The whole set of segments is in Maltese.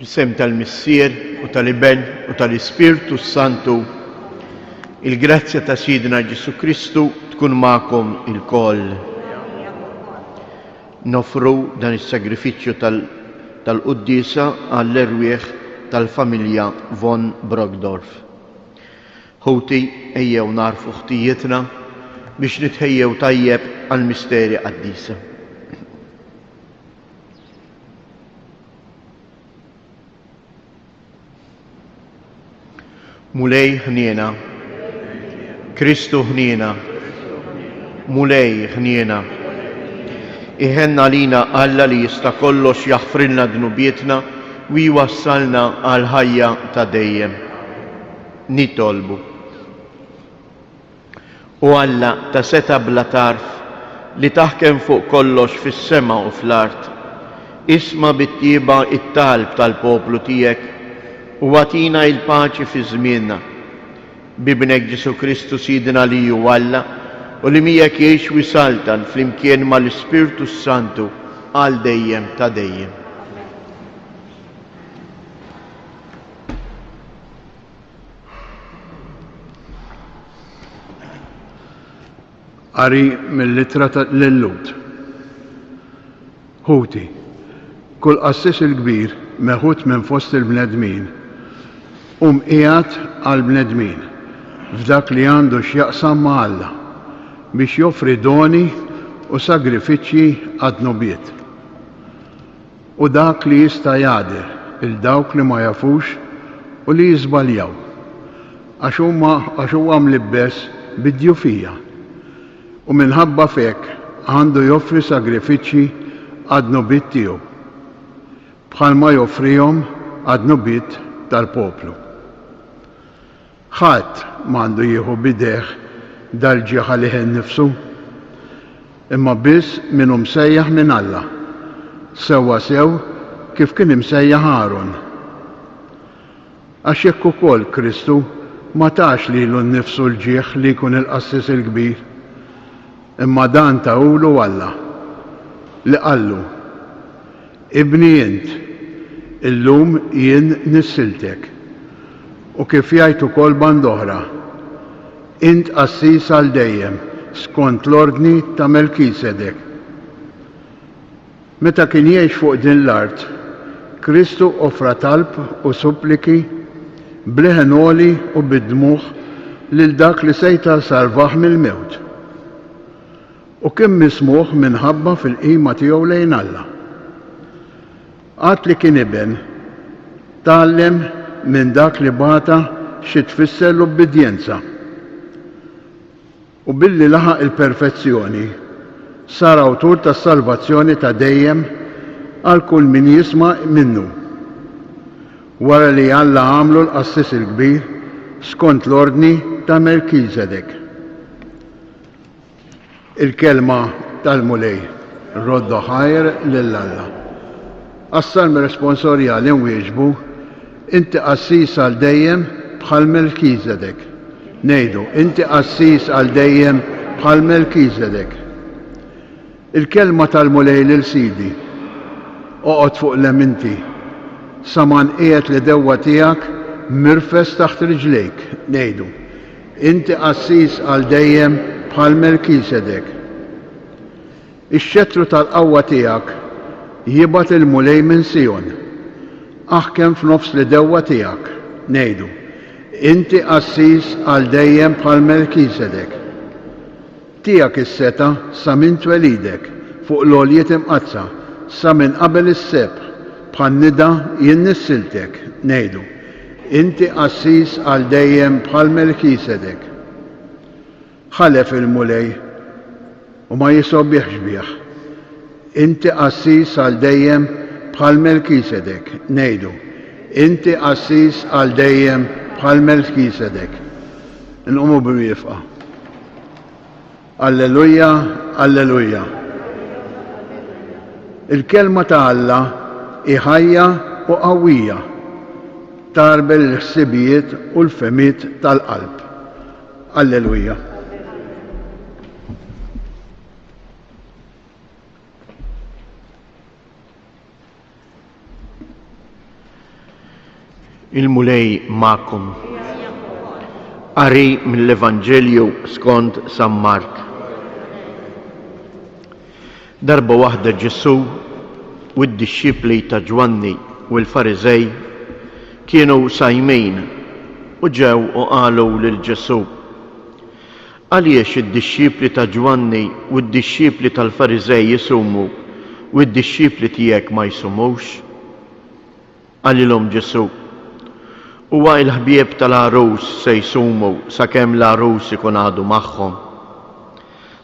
Fl-isem tal-Missier u tal-Iben u tal-Ispirtu s-Santu, il-grazzja ta' Sidna Ġesù Kristu tkun magħkom ilkoll. Noffru dan is-sagrifiċċju tal-quddiesa għall-erwieħ tal-familja von Brockdorff. Ħuti, ejjew nagħrfu ħtijietna biex nitħejjew tajjeb għall-misteri qaddisa. Mulej ħniena. Kristu ħniena. Mulej ħniena. Iħenn għalina Alla li jista' kollox jaħfrilna dnubietna u jwassalna għall-ħajja ta' dejjem. Nitolbu. O Alla ta' setgħa bla tarf, li taħkem fuq kollox fis-sema u fl-art, isma' bit-tjieba t-talb tal-poplu tiegħek u agħtina il-paċi fi żmienna. B'Ibnek Ġesù Kristu Sidna li hu Alla u li miegħek jgħix u jsaltan flimkien mal-Ispirtu s-Santu għal dejjem ta' dejjem. Qari mill-Ittra lil-Lhud. Ħuti, kull qassis il-kbir meħud minn fost il-bnedmin hu mqiegħed għall-bnedmin f'dak li għandu x'jaqsam ma' Alla, biex joffri doni u sagrifiċċji għad-dnubiet. Hu dak li jista' jagħder 'il dawk li ma jafux u li jiżbaljaw, għax huma għax huwa mlibbes bid-djufija, u minħabba f'hekk għandu joffri sagrifiċċji għad-dnubiet tiegħu, bħalma joffrihom għad-dnubiet tal-poplu. Ħadd m'għandu jieħu b'idejh dal-ġieħ għalih innifsu, imma biss min hu msejjaħ minn Alla, sewwasew kif kien imsejjaħ Aron. Għax jekk ukoll Kristu ma tax lilu nnifsu l-ġieħ li jkun il-qassis il-kbir, imma dan tahulu Alla, li qallu, Ibni int, illum jien nissiltek. U kif jgħid ukoll band'oħra, Int qassis għal dejjem skont l-ordni ta' Melkisedek. Meta kien jgħix fuq din l-art, Kristu offra talb u suppliki b'leħen għoli u bid-dmugħ lil dak li sejta salvah mill-mewt. U kien mismugħ minħabba fil-qima tiegħu lejn Alla. Għad li kien iben, tgħallem minn dak li bata xi tfisser l-ubbidjenza. U billi laħaq il-perfezzjoni, sar awtur tas-salvazzjoni ta' dejjem għal kull min jisma' minnu, wara li Alla għamlu l-Qassis il-Kbir skont l-ordni ta' Melkisedek. Il-kelma tal-Mulej. Roddu ħajr lil Alla. Għas-Salm responsorjali nwieġbu, Inti qassis għal dejjem bħal Melkisedek. Ngħidu, Inti qassis għal dejjem bħal Melkisedek. Il-kelma tal-Mulej lil Sidi, Oqgħod fuq leminti, sa ma nqiegħed l-għedewwa tiegħek mirfes taħt riġlejk. Ngħidu, Inti qassis għal dejjem bħal Melkisedek. Ix-xettru tal-qawwa tiegħek jibgħat il-Mulej minn Sijon. Aħkem f'nofs l-għedewwa tiegħek. Ngħidu, Inti qassis għal dejjem bħal Melkisedek. Tiegħek is-setgħa sa minn twelidek fuq l-għoljiet imqaddsa, sa minn qabel is-sebħ, bħan-nida jien nissiltek, ngħidu, Inti qassis għal dejjem bħal Melkisedek. Ħalef il-Mulej, u ma jisgħobbihx bih, Inti qassis għal dejjem bħal Melkisedek, ngħidu, Inti qassis għal dejjem bħal Melkisedek. Inqumu bil-wieqfa. Alleluja, alleluja. Il-kelma ta' Alla hi ħajja u qawwija, tgħarbel il-ħsibijiet u l-fehmiet tal-qalb. Alleluja. Il-Mulej magħkom. Qari mill-Evanġelju skont San Mark. Darba waħda Ġesù u d-dixxipli ta' Ġwanni u l-Fariżej kienu sajmin u ġew u qalu lil Ġesù, Għaliex id-dixxipli ta' Ġwanni u d-dixxipli tal-Fariżej isumu u d-dixxipli tiegħek ma jsumux? Qalilhom Ġesù, Huwa il-ħbieb tal-għarus se jsumu sakemm l-għarus ikun għadu magħhom?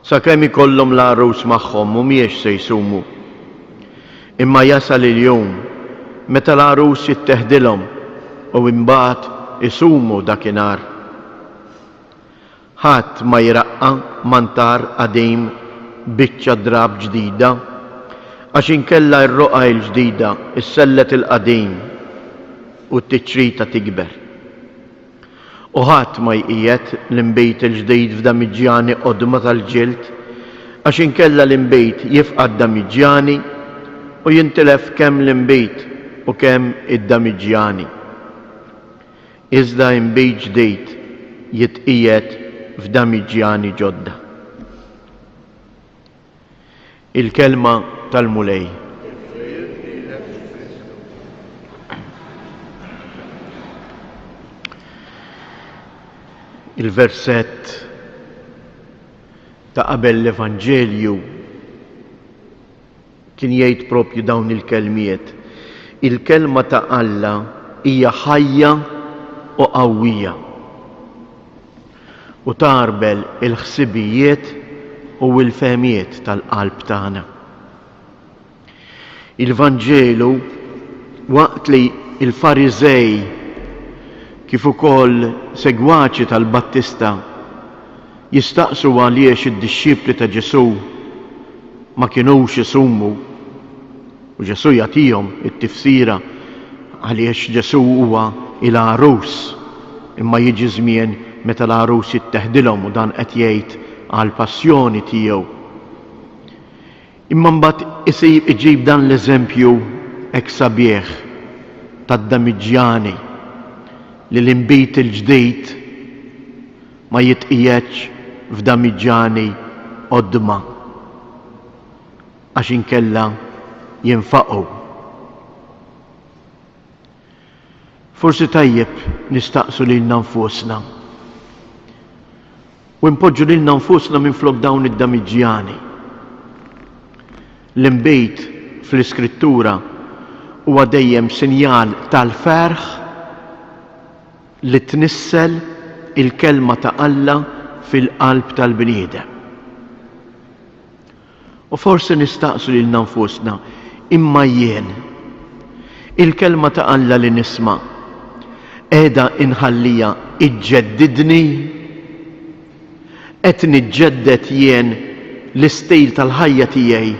Sakemm ikollhom l-għarus magħhom mhumiex se jsumu. Imma jasal il-jum meta l-għarus jitteħdilhom u imbagħad isumu dakinhar. Ħadd ma jraqqa' mantar qadim b'biċċa drab ġdida, għax inkella r-roqgħa l-ġdida ssellet il-qadim u t-tiċrita tikber. U ħadd ma jqiegħed l-inbid il-ġdid f'damiġġjani qodma tal-ġild, għax inkella l-inbid jifqa' d-damiġġjani u jintilef kemm l-inbid u kemm id-damiġġjani. Iżda inbid ġdid jitqiegħed f'damiġġjani ġodda. Il-Kelma tal-Mulej. Il-versett ta' qabel l-Evanġelju kien jgħid propju dawn il-kelmiet, Il-kelma ta' Alla hija ħajja u qawwija u tgħarbel il-ħsibijiet u l-fehmiet tal-qalb tagħna. Il-Vanġelu waqt li l-Fariżej kif ukoll segwaċi tal-Battista jistaqsu għaliex id-dixxipli ta' Ġesù ma kinux isumu, u Ġesù jagħtihom it-tifsira għaliex Ġesù huwa l-għarus, imma jiġi żmien meta l-għarus jitteħdilhom u dan qed jgħid għall-passjoni tiegħu. Imma mbagħad isir iġib dan l-eżempju hekk sabiħ tad-damiġġjani li l-inbid il-ġdid ma jitqiegħedx f'damiġġani qodma għax inkella jinfaqgħu. Forsi tajjeb nistaqsu lilna nfusna u npoġġu lilna nfusna minflok dawn id-damiġġjani. L-inbid fl-Iskrittura huwa dejjem sinjal tal-ferħ li tnissel il-Kelma ta' Alla fil-qalb tal-bniedem. U forsi nistaqsu lilna nfusna, imma jien, il-Kelma ta' Alla li nisma', qiegħda inħalliha iġġeddidni? Qed niġġedded jien l-istil tal-ħajja tiegħi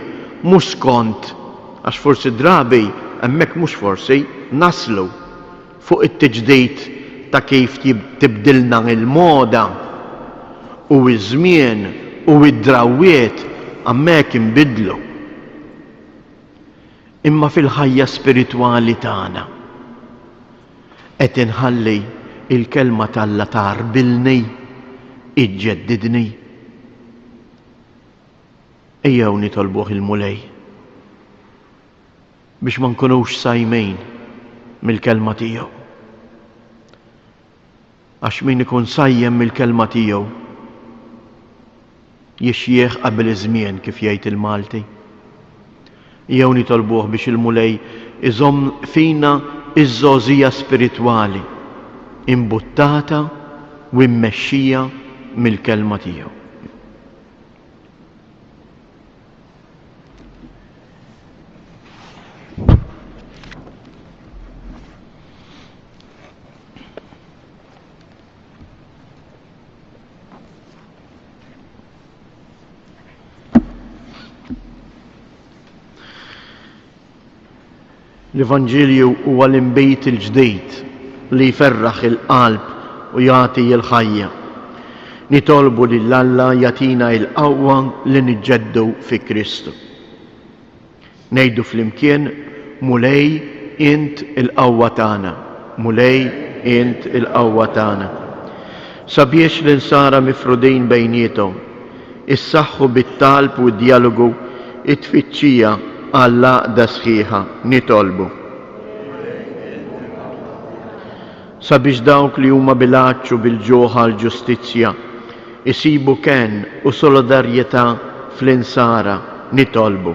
mhux skont, għax forsi drabi, hemmhekk mhux forsi, naslu fuq it-tiġdid ta' kif tibdilna l-moda u ż-żmien u d-drawwiet hemmhekk inbidlu. Imma fil-ħajja spiritwali tagħna qed inħalli l-Kelma t'Alla tgħarbilni, iġġeddidni. Ejjew nitolbuh il-Mulej. Biex ma nkunux sajmin mill-kelma tiegħu. Għax min ikun sajjem mill-kelma tiegħu jixjieħ qabel iż-żmien kif jgħid il-Malti. Jew nitolbuh biex il-Mulej iżomm fina iż-żgħożija spiritwali imbuttata u mmexxija mill-kelma tiegħu. L-Evanġelju huwa l-inbid il-ġdid li jferraħ il-qalb u jagħti l-ħajja. Nitolbu lil Alla jagħtina l-qawwa li niġġeddu fi Kristu. Ngħidu flimkien, Mulej, int il-qawwa tagħna. Mulej, int il-qawwa tagħna. Sabiex l-insara mifrudin bejniethom, issaħħu bit-talb u d-djalogu t-tfittxija għall-għaqda sħiħa, nitolbu. Sabiex dawk li huma bil-għatx u bil-ġuħ għall-ġustizzja jsibu kenn u solidarjetà fl-insara, nitolbu.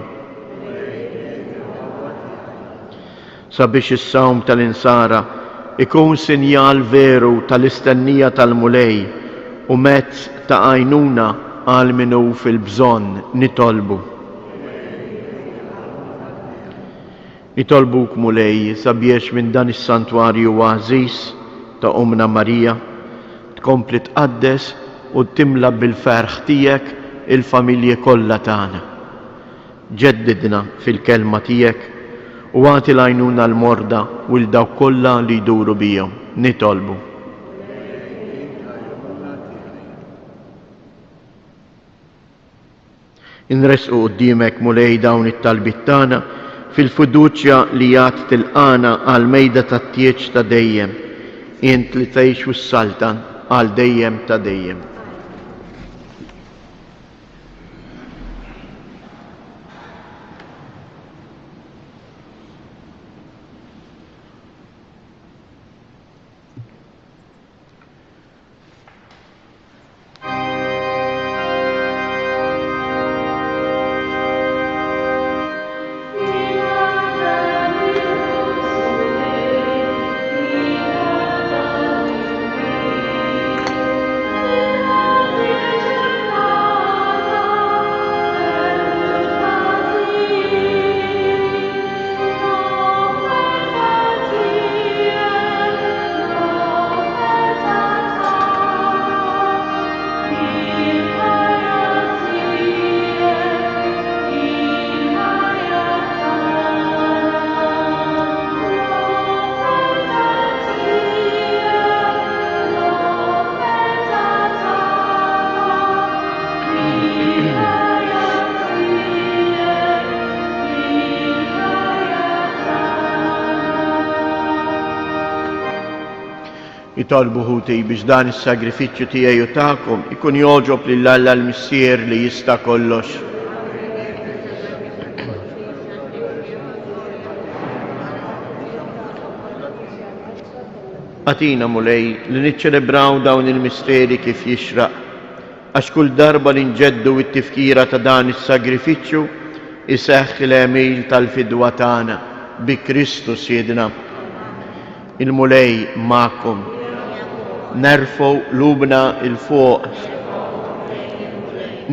Sabiex is-sawm tal-insara jkun sinjal veru tal-istennija tal-Mulej u mezz ta' għajnuna għal min hu fil-bżonn, nitolbu. Nitolbuk, Mulej, sabiex minn dan is-santwarju għażiż ta' Ommna Marija, tkompli tqaddes u timla bil-ferħ tiegħek il-familji kollha tagħna. Ġeddidna fil-Kelma tiegħek u agħti l-għajnuna 'l-morda u 'l dawk kollha li jduru bihom. Nitolbu. Inressqu quddiemek, Mulej, dawn it-talbiet tagħna fil-fiduċja li għad tilqagħna għall-mejda tat-tieġ ta' dejjem, int li tgħix u ssaltan għal dejjem ta' dejjem. Itolbu ħuti biex dan is-sagrifiċċju tiegħi u tagħkom ikun jogħġob lil Alla l-Missier li jista' kollox. Agħtina Mulej li niċċelebraw dawn il-misteri kif jixraq Għax kull darba li nġeddu t-tifkira ta' dan is-sagrifiċċju, iseħħ il-għemil tal-fidwa tagħna bi Kristu Sidna. Il-Mulej magħkom. Nerfgħu qlubna 'l fuq.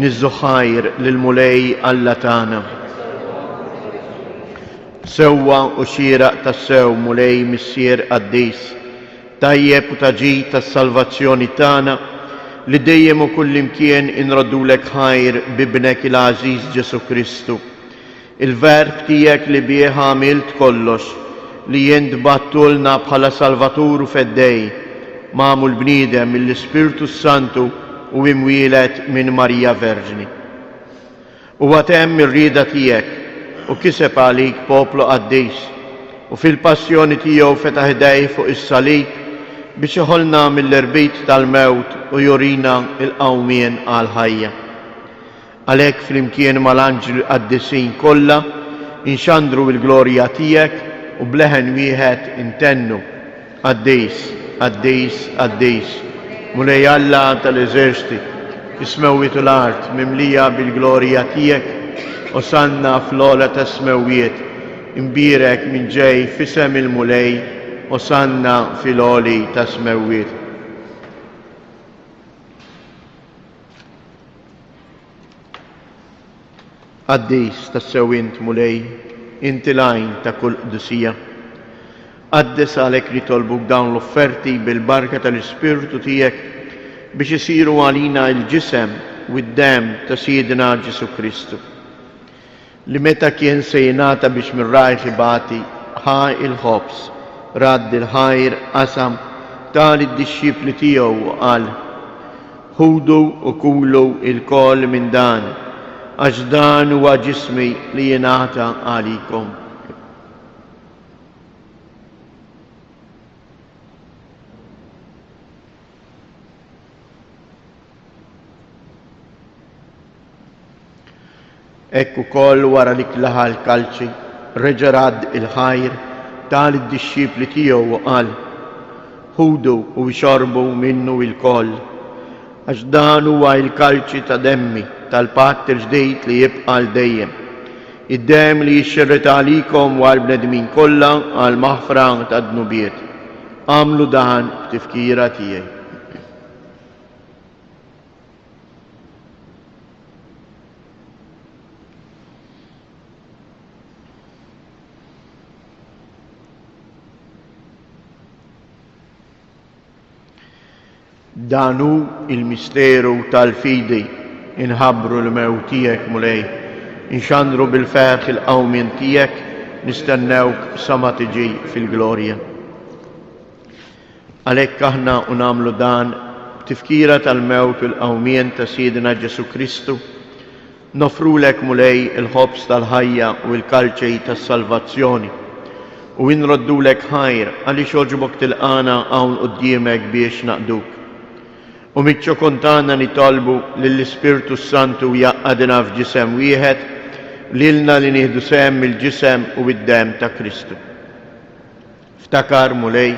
Niżżu ħajr lill-Mulej Alla tagħna. Sewwa u xieraq tassew, Mulej Missier qaddis, Tajjeb u ta' ġid tas-salvazzjoni tagħna, li dejjem u kullimkien inroddulek ħajr b'Ibnek il-għażiż Ġesù Kristu, il-Verb tiegħek li bih għamilt kollox, li int bgħattulna bħala Salvatur u Feddej, magħmul bniedem mill-Ispirtu s-Santu u imwieled minn Marija Verġni. Huwa temm ir-rieda tiegħek u kiseb għalik poplu qaddis, u fil-passjoni tiegħu fetaħ idejh fuq is-salib biex iħollna mill-irbit tal-mewt u jurina l-qawmien għall-ħajja. Għalhekk flimkien mal-anġli l-qaddisin kollha inxandru l-glorja tiegħek u b'leħen wieħed intennu, Qaddis, qaddis, qaddis, Mulej Alla tal-eżerċti, is-smewwiet u l-art mimlija bil-glorja tiegħek, Osanna fl-ogħla tas-smewwiet, imbierek min ġej f'isem il-Mulej, Osanna fil-għoli tas-smewwiet. Qaddis tassew int, Mulej, inti l-għajn ta' kull qdusija. Qaddes għalhekk nitolbuk dawn l-offerti bil-barka tal-Ispirtu tiegħek biex isiru għalina l-ġisem u d-demm ta' Sidna Ġesù Kristu. Li meta kien se jingħata biex minn rajh ibati, ħa l-ħobż, radd il-ħajr, qasam, ta lid-dixxipli tiegħu u qal, Ħudu u kulu lkoll minn dan, għax dan huwa ġismi li jingħata għalikom. Hekk ukoll wara li klaha l-kalċi, reġa' radd il-ħajr, ta lid-dixxipli tiegħu u qal, Ħudu u ixorbu minnu ilkoll, għax dan huwa l-kalċi ta' demmi, tal-patt il-ġdid li jibqa' għal dejjem, id-demm li jixxerred għalikom u għall-bnedmin kollha għall-maħfra tad-dnubiet. Agħmlu dan b'tifkira tiegħi. Dan hu il-misteru tal-fidi, inħabbru l-mewt tiegħek, Mulej, inxandru bil-ferħ il-qawmien tiegħek, nistennewk sa ma tiġi fil-glorja. Għalhekk aħna u nagħmlu dan b'tifkira tal-mewt u l-qawmien ta' Sidna Ġesù Kristu, noffrulek Mulej il-ħobż tal-ħajja u l-kalċi tas-salvazzjoni, u inroddulek ħajr għaliex għoġbok tilqagħna hawn quddiemek biex naqduk. U miċ-ċokon tagħna nitolbu lill-Ispirtu s-Santu jgħaqqadna f'ġisem wieħed, lilna li nieħdu sehem mill-ġisem u d-demm ta' Kristu. Ftakar, Mulej,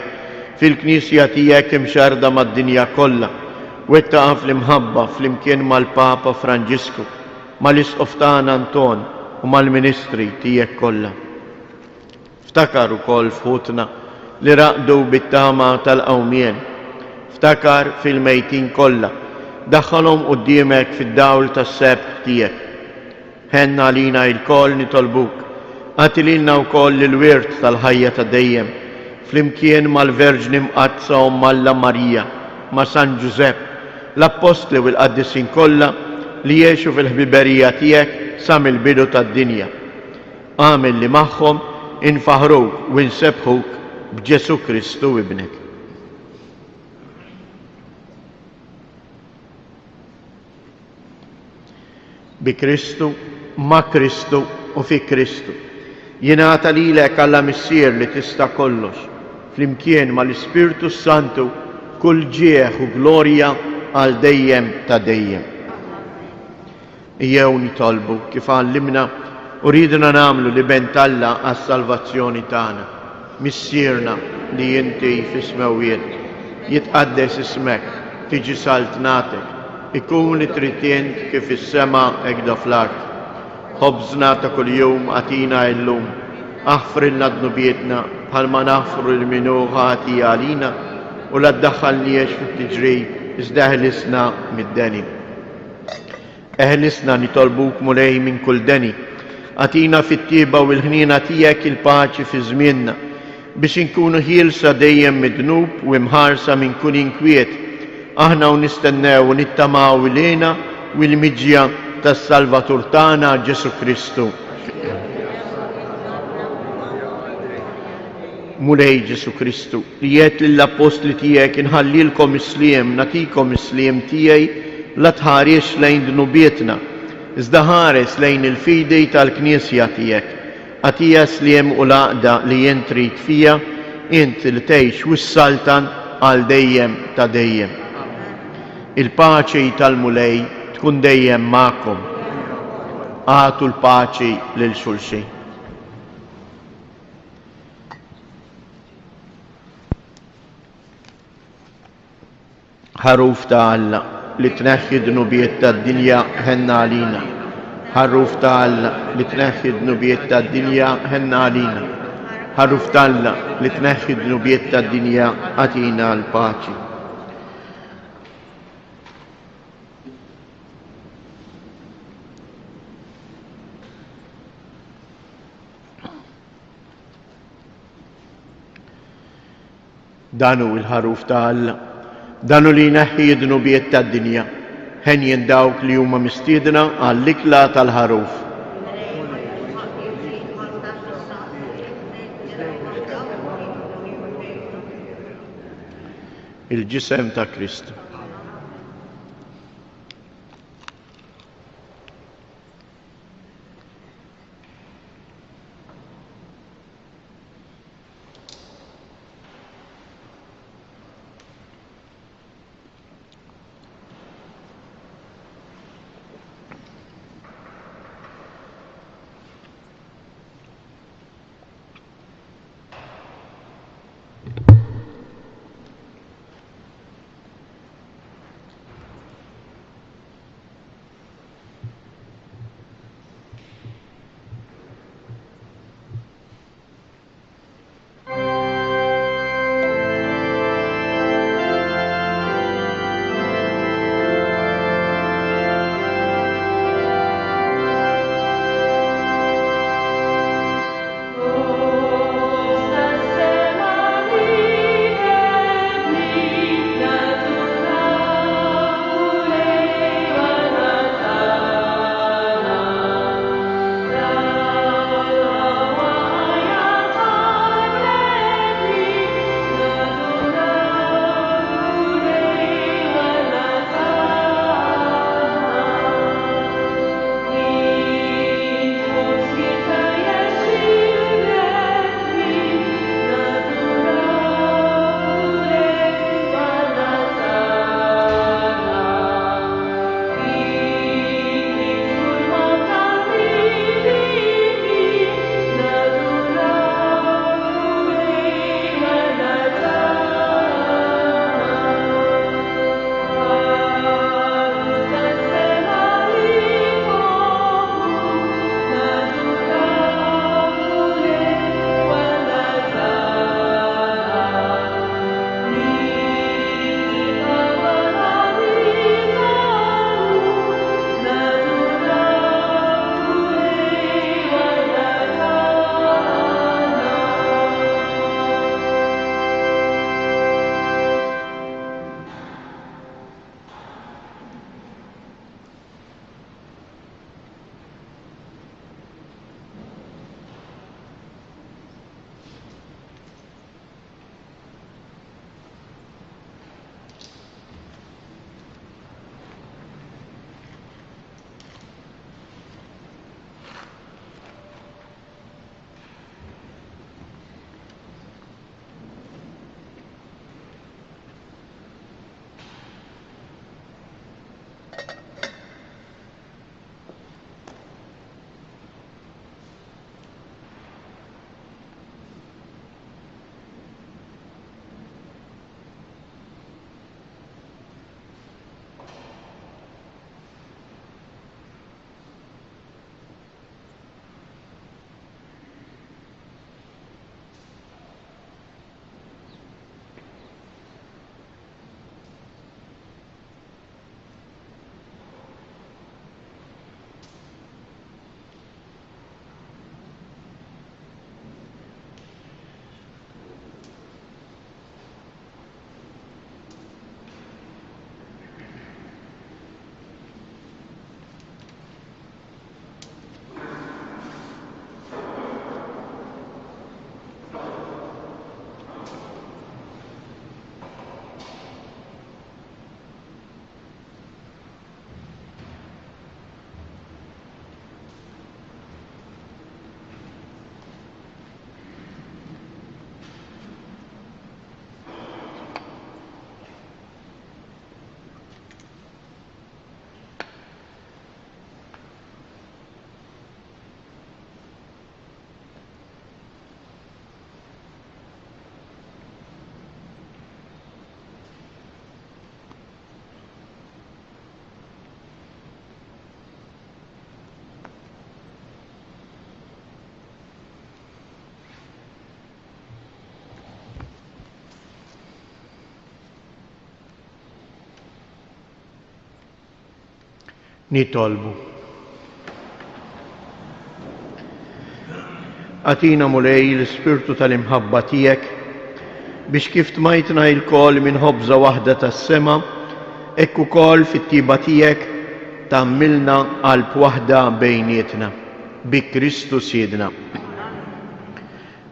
fil-Knisja tiegħek imxerrda mad-dinja kollha, wettaqha fl-imħabba flimkien mal-Papa Franġisku, mal-Isqof tagħna Anton u mal-ministri tiegħek kollha. Ftakar ukoll f'ħutna li raqdu bit-tama tal-qawmien. Ftakar fil-mejtin kollha, daħħalhom quddiemek fid-dawl tas-sebħ tiegħek. Ħenn għalina ilkoll nitolbuk, agħti lilna wkoll il-wirt tal-ħajja ta' dejjem, flimkien mal-Verġni Mqaddsa Omm Alla Marija, ma' San Ġużepp, l-Appostli u l-qaddisin kollha li għexu fil-ħbiberija tiegħek sa mill-bidu tad-dinja. Agħmel li magħhom infaħħruk u nsebbħuk b'Ġesù Kristu Ibnek. Bi Kristu, ma' Kristu u fi Kristu. Jingħata lilek Alla Missier li tista' kollox, flimkien mal-Ispirtu s-Santu, kull ġieħ u glorja għal dejjem ta' dejjem. Ejjew nitolbu kif għallimna u riedna nagħmlu l-Iben t'Alla għas-salvazzjoni tagħna. Missierna li inti fis-smewwiet, jitqaddes ismek, tiġi saltnatek, ikun li trid int kif fis-sema hekk fl-art. Ħobżna ta' kuljum agħtina illum. Aħfrilna dnubietna bħalma naħfru lil min hu ħati għalina, u la ddaħħalniex fit-tiġrib iżda eħlisna mid-deni. Eħlisna nitolbuk Mulej minn kull deni. Agħtina fit-tjieba u l-ħniena tiegħek il-paċi fi żmienna, biex inkunu ħielsa dejjem mid-dnub u imħarsa minn kull inkwiet, aħna u nistennew u nittamaw il-hena u l-miġja tas-Salvatur tagħna Ġesù Kristu. Mulej Ġesù Kristu, li għedt lill-appostli tiegħek inħallilkom is-sliem, nagħtikom is-sliem tiegħi, la tħarisx lejn dnubietna, iżda ħares lejn il-fidi tal-Knisja tiegħek. Agħtiha s-sliem u l-għaqda li int trid fiha, int li tgħix u ssaltan għal dejjem ta' dejjem. Il-paċi tal-Mulej tkun dejjem magħkom. Agħtu l-paċi lil xulxin. Ħaruf ta' Alla li tneħħi dnubiet tad-dinja ħenna għalina. Ħaruf ta' Alla li tneħħi dnubiet tad-dinja ħenna għalina. Ħaruf ta' Alla li tneħħi dnubiet tad-dinja agħtina l-paċi. Dan hu l-ħaruf ta' Alla, dan hu li jneħħi d-dnubiet tad-dinja. Henjin dawk li huma mistiedna għall-ikla tal-ħaruf. Il-ġisem ta' Kristu. Nitolbu. Agħtina Mulej l-ispirtu tal-imħabba tiegħek biex kif tmajtna ilkoll minn ħobża waħda tas-sema, hekk ukoll fit-tiba tiegħek tagħmilna qalb waħda bejnietna. Bi Kristu Sidna.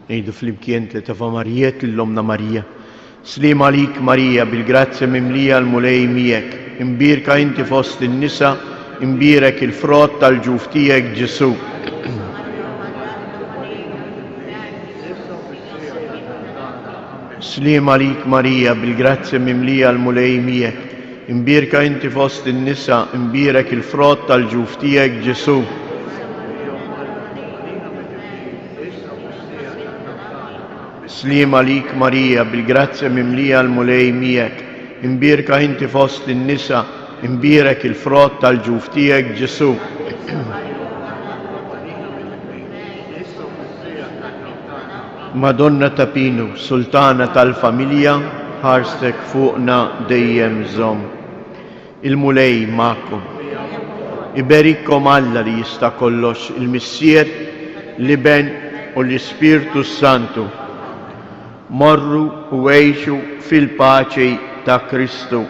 Ngħidu flimkien tliet Ave Marijiet lil Ommna Marija. Sliem għalik Marija, bil-grazzja mimlija l-Mulej miegħek. Imbierka inti fost in-nisa, imbierek il-frott tal-ġuf tiegħek Ġesù. Sliem għalik Marija, bil-grazzja mimlija l-Mulej miegħek. Imbierka inti fost in-nisa, imbierek il-frott tal-ġuf tiegħek Ġesù. Sliem għalik Marija, bil-grazzja mimlija l-Mulej miegħek. Imbierka inti fost in-nisa, imbierek il-frott tal-ġuf tiegħek Ġesù. Madonna ta' Pinu, Sultana tal-familja, ħarstek fuqna dejjem żomm. Il-Mulej magħkom. Iberikkom Alla li jista' kollox, il-Missier, l-Iben u l-Ispirtu s-Santu. Morru u għixu fil-paċi ta' Kristu.